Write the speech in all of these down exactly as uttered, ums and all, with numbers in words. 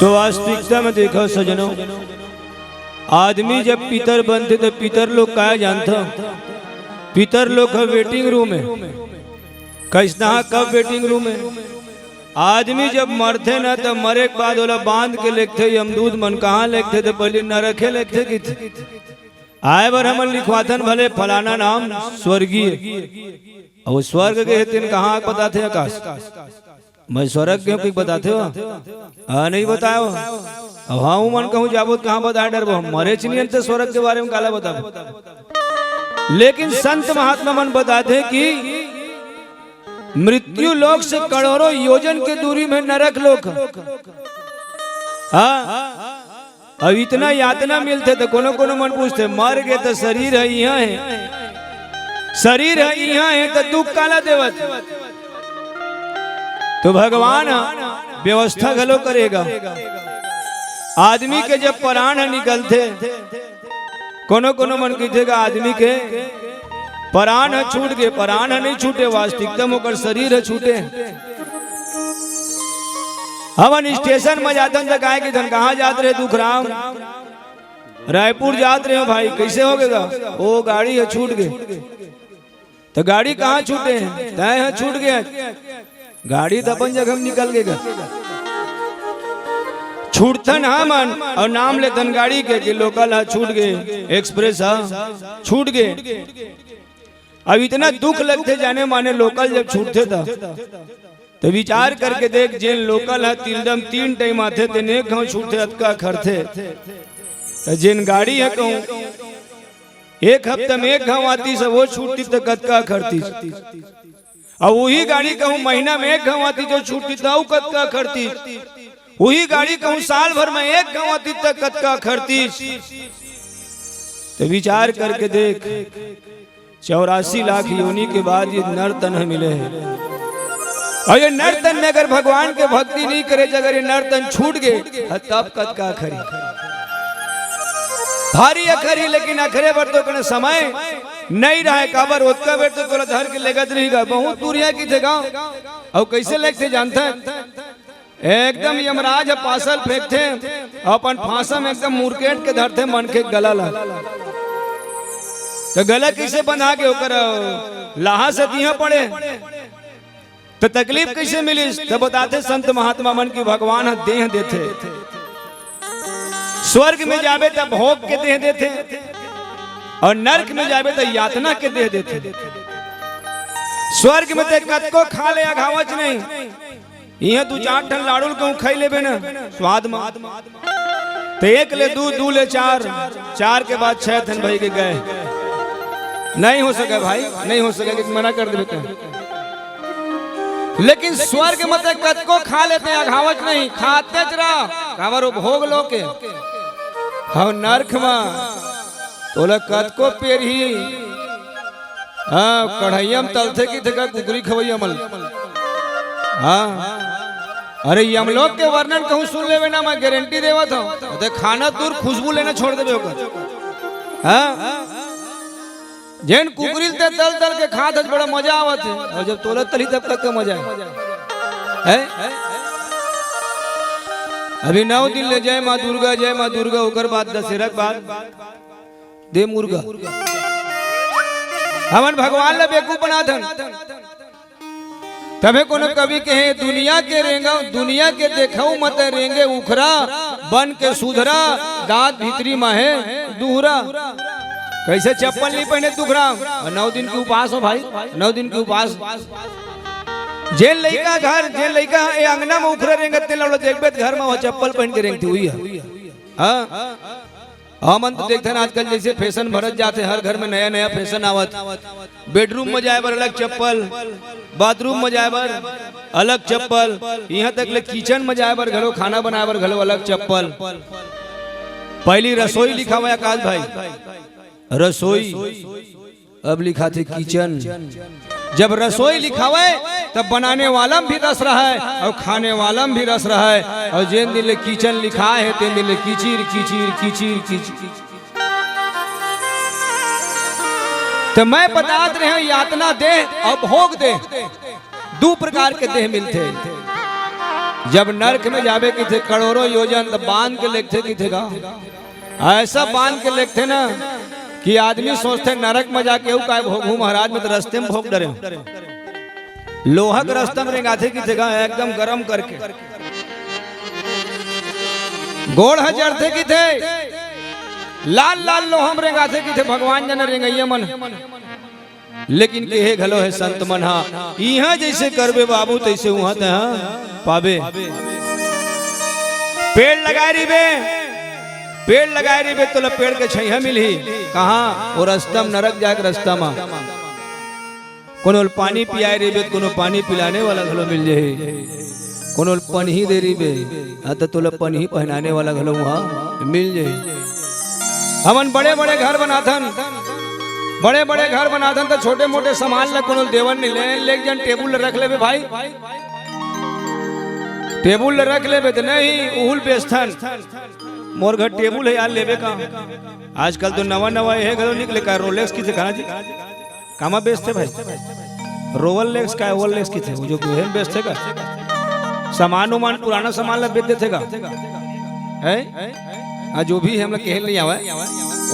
तो वास्तविकता में देखो सजनों, आदमी जब पितर बनथे तो पितर लोग काय जानथो? पितर लोग ह वेटिंग रूम हे। कइसना कब वेटिंग रूम हे? आदमी जब मरथे ना, त मरे के बाद ओला बांध के लेगथे यमदूत मन। कहाँ लेगथे? त पहिली नरखे लेगथे किथे। आय बर हमन लिखवाथन भले फलाना नाम स्वर्गीय, अउ स्वर्ग गे हे तेन कहाँ बताथे आकाश? मैं स्वर्ग गे हंव कहिके बताथे हो? हाँ, नहीं बताय हो। अब हाँ, उमन कहूँ जाबो त कहाँ बताय डरबो? हम मरेच नइ हन त स्वर्ग के बारे में काला बताबो? लेकिन संत महात्मा मन बताथे कि मृत्यु लोक से करोड़ों योजन के दूरी में नरक लोक हे। हाँ, अब इतना यातना मिलथे त कोनो कोनो मन पूछथे, मर गे त शरीर ह इहाँ हे, शरीर ह इहाँ हे त दुख काला देवत? तो भगवान ह व्यवस्था घलो करे गा। आदमी के जब परान ह निकलथे, कोनो कोनो मन कहिथे गा आदमी के परान ह छूट गे, परान ह नइ छूटे, वास्तविकता में ओकर शरीर ह छूटे। हमन स्टेशन म जाथन त काय कहिथन, कहाँ जात रहे दुखराम? रायपुर जात रहे हो भाई, कइसे हो गे गा? ओ गाड़ी ह छूट गे। त गाड़ी कहाँ छूटे हे? तय ह छूट गे। गाड़ी त अपन जगह म निकल गे गा। छूटथन हमन अउ नाम लेथन गाड़ी के कि लोकल ह छूट गे, एक्सप्रेस ह छूट गे। अब इतना दुख लगथे जाने माने लोकल जब छूटथे त। त विचार करके देख, जेन लोकल ह तिलदम तीन टाइम आथे तेन एक घांव छूटथे, अतका अखरथे। त जेन गाड़ी ह कहूँ एक हफ्ता में एक घांव आतिस, वो छूटतिस त कतका अखरतिस। अउ उही गाड़ी कहूँ महीना में एक घांव आतिस, जो छूटतिस त अउ कतका अखरतिस। उही गाड़ी कहूँ साल भर में एक घांव आतिस त कतका अखरतिस। त विचार करके देख, चौरासी लाख योनि के बाद ये नर तन ह मिले हे। अउ ये नर तन में अगर भगवान के भक्ति नइ करे, अगर ये नर तन छूट गे, ह, तब कतका अखरही। भारी अखरही, लेकिन अखरे बर तो कोनो समय नइ रहय, काबर ओतका बेर तो तोला धर के लेगत रही गा, बहुत दूरिहा कहिथे गा। अउ कइसे लेगथे जानथस? एकदम यमराज ह पासल फेंकथे, अपन फांसा में एकदम मुरकेट के धरथे मनखे के गला ला। त गला कइसे बंधा के ओकर लाहा से दिहा पड़े? त तकलीफ कइसे मिलिस? त बताथे संत महात्मा मन कि भगवान ह देह देथे। स्वर्ग में जाबे त भोग के देह देथे, अउ नरक में जाबे त यातना के देह देथे। स्वर्ग में ते कतको खा ले, अघावच नहीं। इहाँ दू चार ठन लाड़ू ल कहूँ खाई लेबे न स्वाद म, त एक ले दू, दू ले चार, चार के बाद छह ठन भई के गए। नहीं हो सके भाई, नहीं हो सके, कि मना कर देबे त। लेकिन स्वर्ग म ते कतको खा लेते, अघावच नहीं, खातेच रह, काबर वो भोग लोक हे। हव नरक म तोला कतको पेरही। हाँ, कढ़ैया म तलथे कहिथे का कुकरी खवैया मन। हाँ, अरे यमलोक के वर्णन कहूँ सुन लेबे ना, मैं गारंटी देवत हंव। ते खाना दूर, खुशबू लेना छोड़ देबे ओकर। हाँ, जेन कुकरी ल ते तल तल के खात हस, बड़ा मजा आवत हे, अउ जब तोला तलही तब कतका मजा आही। हैं? अभी नौ दिन ले जय माँ दुर्गा, जय माँ दुर्गा, ओकर बाद दशहरा के बाद दे मुर्गा। हमन भगवान ला बेवकूफ बनाथन। तभे कोनो कवि कहे, "दुनिया के रेंगव, दुनिया के देखव मत रेंगे उखरा, बन के सुधरा, दांत भीतरी म हे दुहरा।" कइसे चप्पल नइ पहिने दुखरा? अउ नौ दिन के उपास हो भाई, नौ दिन के उपास। जेन लइका घर, जेन लइका ए अंगना म उखरा रेंगत, तेन ला देखबे त घर म वो चप्पल पहिन के रेंगथे हुई हे। हाँ? हमन तो देखथन आजकल जइसे फैशन भरत जात हे, हर घर में नया नया फैशन आवत। बेडरूम में जाए बर अलग चप्पल, बाथरूम में जाए बर अलग चप्पल, इहाँ तक ले किचन में जाए बर घलो, खाना बनाए बर घलो अलग चप्पल। पहिली रसोई लिखावय आकाश भाई, रसोई। अब लिखाथे किचन। जब रसोई लिखावय, तब बनाने वाला म भी रस रहय अउ खाने वाला म भी रस रहय। अउ जेन दिन ले किचन लिखाय हे, तेन दिन ले किचिर, किचिर, किचिर, किचिर। त मैं बतात रहेंव, यातना देह अउ भोग देह, दू प्रकार के देह मिलथे। जब नरक में जाबे किथे करोड़ों योजन, त बांध के लेगथे किथे गा। अइसा बांध के लेगथे ना कि आदमी सोचथे, "नरक में जाके अउ काय भोगहूं महाराज, मैं त रस्ते में भोग डरेंव।" लोहा के रस्ता में रेंगाथे किथे गा, एकदम गरम करके। गोड़ ह जरथे किथे, लाल लाल लोहा में रेंगाथे किथे, भगवान जाने रेंगइया मन। लेकिन केहे घलो हे संत मन हा, "इहां जइसे करबे बाबू, तइसे उहां तेहां पाबे।" पेड़ लगाय रहिबे, पेड़ लगाय रहिबे, तोला पेड़ के छइहां मिलही। कहां? ओ रस्ता म, नरक जाय के रस्ता म। कोनो ल पानी पियाय रहिबे, त कोनो पानी पिलाने वाला घलो मिल जाही। कोनो ल पनही दे रहिबे, हां, त तोला पनही पहिनाने वाला घलो उहां मिल जाही। हमन बड़े-बड़े घर बनाथन, बड़े-बड़े घर बनाथन, त छोटे-मोटे सामान ल कोनो ल देवन नइ ले, ले एक झन टेबुल ल रख लेबे भाई, टेबुल ल रख लेबे त नहीं, उहू ल बेचथन। मोर घर टेबुल हे यार, लेबे का? आजकल तो नवा-नवा एहे घलो निकले का, रोलेक्स किथे कहां जी? कामा बेचथे भाई? रोवल लेक्स का, ओवल लेक्स किथे? वो जो है बेचथे का? सामान उमान, पुराना सामान ला बेच देथे का? हैं? हां, जो भी हे, हमला केहे ल नइ आवय।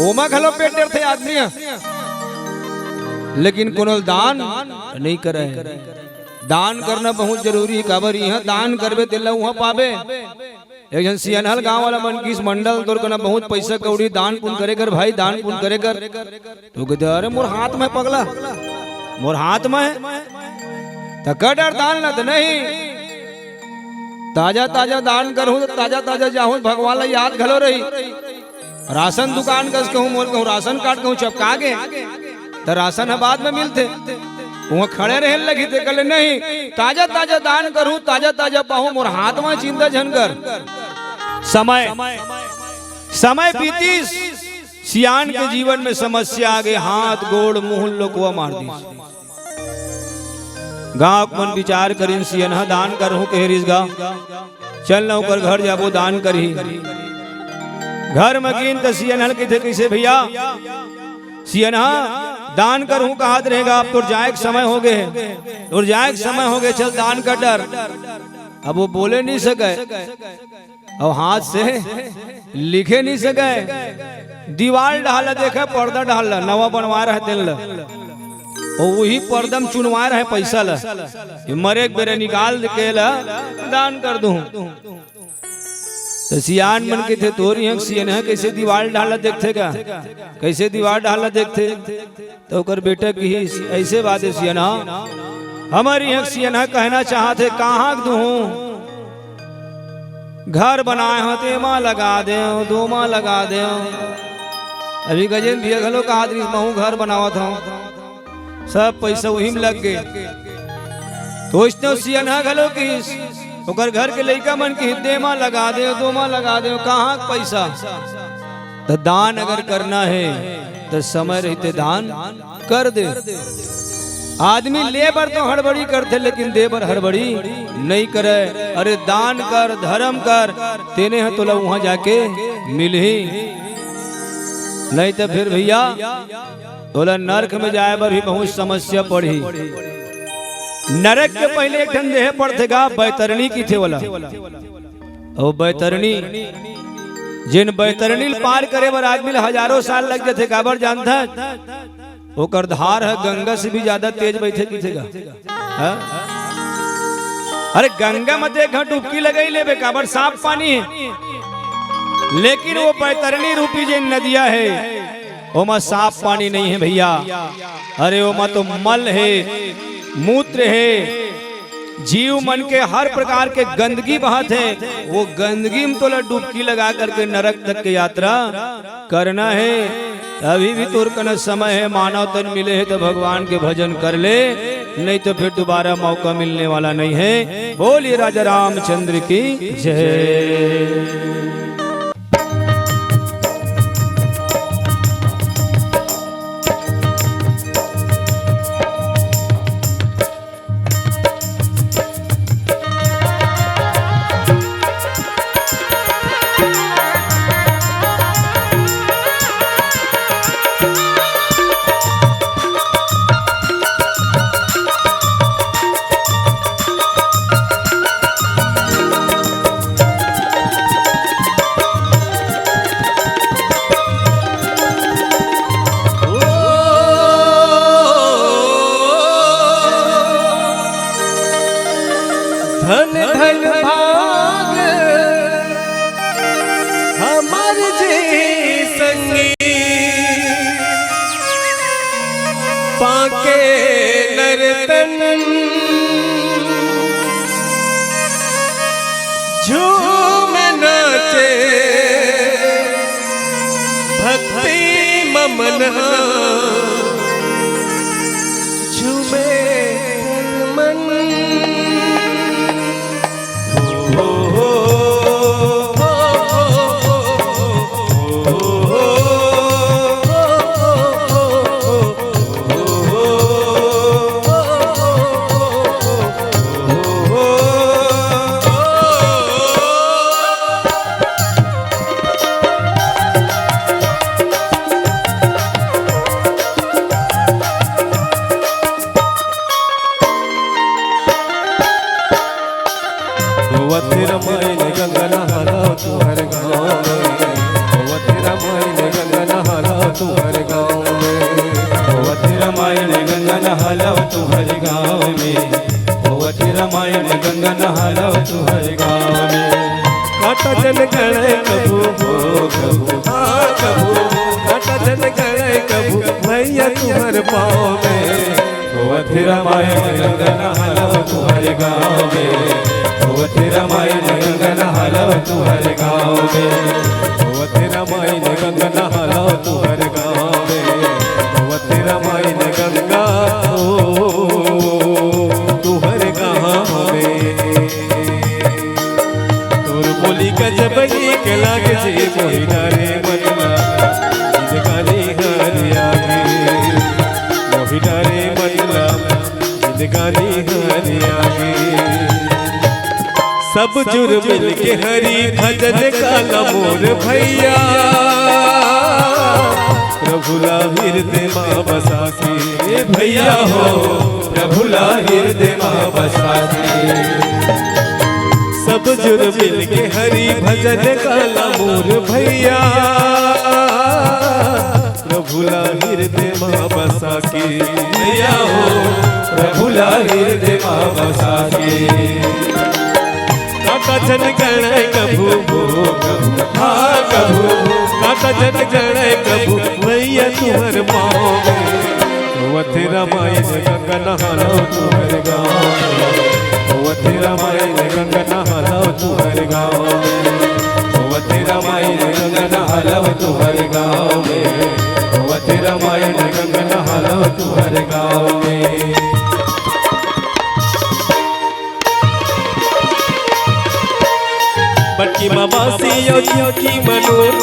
ओमा घलो पेट डरथे आदमी ह। लेकिन कोनो ल दान नइ करय। दान करना बहुत जरूरी हे, काबर इहां दान करबे, तेला उहां पाबे। एक झन सियनहा ल गांव वाला मन किहिस, "मंडल, तोर कना बहुत पइसा कौड़ी, दान पुन करे कर भाई, दान पुन करे कर।" त ओ कहिथे, "अरे मोर हाथ म हे पगला, मोर हाथ म हे।" त कर डर दान ल त नहीं, ताजा ताजा दान करहूं त ताजा ताजा जाहूं, भगवान ल याद घलो रही। राशन दुकान कस कहूं, मोर कहूं राशन कार्ड कहूं चपका गे, त राशन ह बाद म मिलथे, उहां खड़े रहे ल लगही। तेकर ले नहीं, ताजा ताजा दान करहूं, ताजा ताजा पाहूं, मोर हाथ म चिंता झन कर। समय, समय बीतिस, सियान के जीवन में समस्या आगे, हाथ गोड़ मुंह लोकवा मार दिस। गांव के मन विचार करिन, सियनहा दान करहूं कहे रिहिस गा, चल न ओकर घर जाबो, दान करही। घर म गिन त सियनहा ल कहिथे, "कइसे भइया?" "सियनहा, दान करहूं कहत रहे गा, अब तोर जाय के समय होगे, तोर जाय के समय होगे, चल दान कर डर।" अब ओ बोले नइ सकय, अउ हाथ से लिखे नइ सकय। दीवाल डहर ल देखय, पर्दा डहर ल, नवा बनवाय रहय तेन ल। अउ उही पर्दा म चुनवाय रहय पइसा ल। ये मरे के बेरा निकाल के ल दान कर दूं। त सियान मन कहिथे, "तोर इहां के सियनहा कइसे दीवाल डहर ल देखथे गा? कइसे दीवाल डहर ल देखथे?" त ओकर बेटा किहिस, "अइसे बात हे सियनहा, हमर इहां के सियनहा कहना चाहत हे, कहां के दूहूं? घर बनाय हंव, तेमा लगा देंव, दोमा लगा देंव।" अभी गजेंद्र भइया घलो कहत रिहिस, "महूं घर बनावत हंव, सब पइसा उही म लग गे।" त ओइसने सियनहा घलो किहिस, ओकर घर के लइका मन किहिस, "तेमा लगा देंव, दोमा लगा देंव, कहां के पइसा?" त दान अगर करना हे, त समय रहिते दान कर दे। आदमी ले बर तो हड़बड़ी करथे, लेकिन दे बर हड़बड़ी नइ करय। अरे दान कर, धरम कर, तेने ह तोला उहां जाके मिलही। नइ त फेर भइया, तोला नरक में जाय बर भी बहुत समस्या पड़ही। नरक के पहिले एक ठन देहे पड़थे गा, बैतरणी किथे वाला। अउ बैतरणी, जेन बैतरणी ल पार करे बर आदमी ल हजारों साल लग जथे, काबर जानथस? ओकर धार ह गंगा से भी जादा तेज बहथे किथे गा। हां? अरे गंगा म त एक घांव डुबकी लगाई लेबे, काबर साफ पानी हे। लेकिन ओ बैतरणी रूपी जेन नदिया हे, ओमा साफ पानी नइ हे भइया। अरे ओमा तो मल हे, मूत्र हे, जीव मन के हर प्रकार के गंदगी बहत हे। ओ गंदगी म तोला डुबकी लगा करके नरक तक के यात्रा करना हे। अभी भी तोर कना समय हे, मानव तन मिले हे त भगवान के भजन कर ले, नइ त फेर दुबारा मौका मिलने वाला नइ हे। बोलिए राजा रामचंद्र की जय। धन धन भाग हमर जी संगी, पाके नर तन झूम नाचे भक्ति ममन हा। झूमे तन मन। होवत हे रमायन गंगा नहालव तुहर गाँव में। होवत हे रमायन गंगा नहालव तुहर गाँव में। होवत हे रमायन गंगा नहालव तुहर गाँव में। होवत हे रमायन गंगा नहालव तुहर गाँव में। काटा जन गड़े कभू हो कभू, हाँ कभू, काटा जन गड़े कभू भैया तुहर पाँव में। होवत हे रमायन गंगा नहालव तुहर गाँव में। होवत हे रमायन गंगा नहालव तुहर गाँव में। होवत हे रमायन गंगा नहालव तुहर गाँव में। होवत हे रमायन गंगा ओ तुहर गाँव में। तोर बोली गजब नीक लागे जी, मोहि डारे मन ला जिंदगानी हरियाली। मोहि डारे मन ला जिंदगानी हरियाली। सब जुर मिल के हरि भजन काला मोर भैया, प्रभु ला हिरदे मा बसा के। ए भैया हो, प्रभु ला हिरदे मा बसा के। सब जुर मिल के हरि भजन काला मोर भैया, प्रभु ला हिरदे मा बसा के। भैया हो, प्रभु ला हिरदे मा बसा के। काटा जन गड़े कभू, हाँ कभू, काटा जन गड़े कभू भैया तुहर पाँव में। होवत हे रमायन गंगा नहालव तुहर गाँव में। होवत हे रमायन गंगा नहालव तुहर गाँव में। होवत हे रमायन गंगा नहालव तुहर गाँव में। होवत हे रमायन गंगा नहालव तुहर गाँव में। बटकी मा बासी अउ चिउटी मा नून,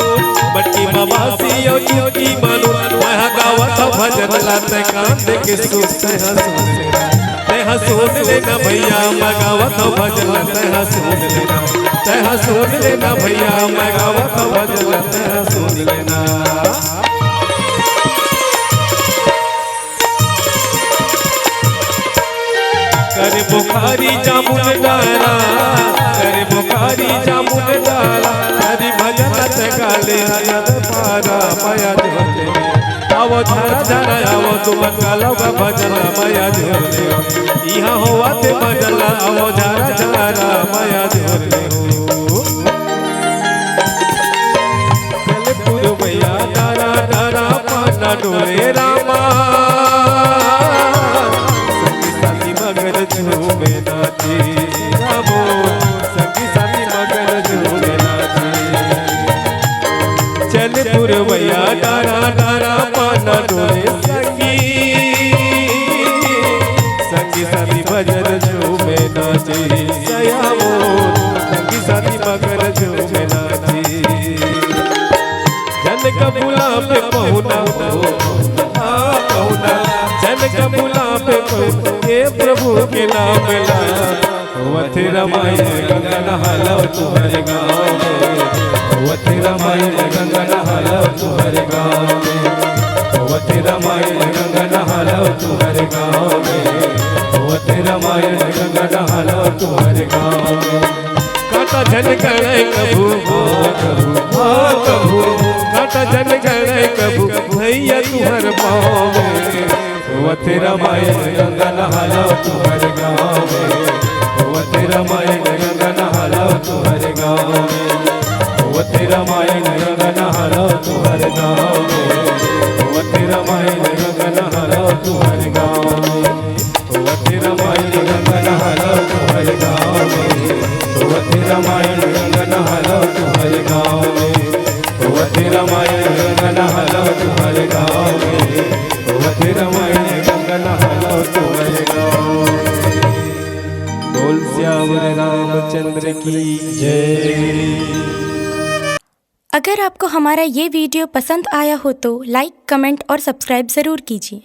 बटकी मा बासी अउ चिउटी मा नून, मैं हा गावत हँव भजन ला तैं कान दे के सुन, तैं हा सुन लेना, तैं हा सुन लेना भैया, मैं गावत हँव भजन ला तैं हा सुन लेना, तैं हा सुन लेना भैया, मैं गावत हँव भजन ला तैं हा सुन लेना। करे बुखारी जामुन डारा, करे बुखारी जामुन डारा, हरि भजन ते गाले आनंद पारा, मया जोते। आवो झारा झारा, आवो तुमन कालो का भजन, मया जोते। इहाँ होवत भजन, आवो झारा झारा, मया जोते। चल पुरवैया डारा डारा पाना डोले रामा, संगी साथी मगन झूमे नाचे रामो, संगी साथी मगन झूमे नाचे। चल पुरवैया डारा डारा पाना डोले संगी, संगी साथी भजन झूमे नाचे सयामो, संगी साथी मगन झूमे नाचे। जन का बुला पे पहुना हो, आ पहुना, जन का बुला पे पहुना, हे प्रभु के नाम ला। होवत हे रमायन गंगा नहालव तुहर गाँव में, होवत हे रमायन गंगा नहालव तुहर गाँव में, होवत हे रमायन गंगा नहालव तुहर गाँव में, होवत हे रमायन गंगा नहालव तुहर गाँव में। काटा झन गड़े कभू, हाँ कभू, हाँ कभू, काटा झन गड़े कभू, भैया तुहर पाँव में। होवत हे रमायन गंगा नहालव तुहर गाँव में, होवथे रामायण गंगा नहालव तुहर गाँव में। होवथे रामायण गंगा नहालव तुहर गाँव में। होवथे रामायण गंगा नहालव तुहर गाँव में। होवथे रामायण गंगा नहालव तुहर गाँव में। होवथे रामायण गंगा नहालव तुहर गाँव में। होवथे रामायण गंगा नहालव तुहर गाँव में। होवथे रामायण गंगा नहालव तुहर गाँव में। बोल सियावर रामचंद्र की जय। अगर आपको हमारा ये वीडियो पसंद आया हो तो लाइक, कमेंट और सब्सक्राइब ज़रूर कीजिए।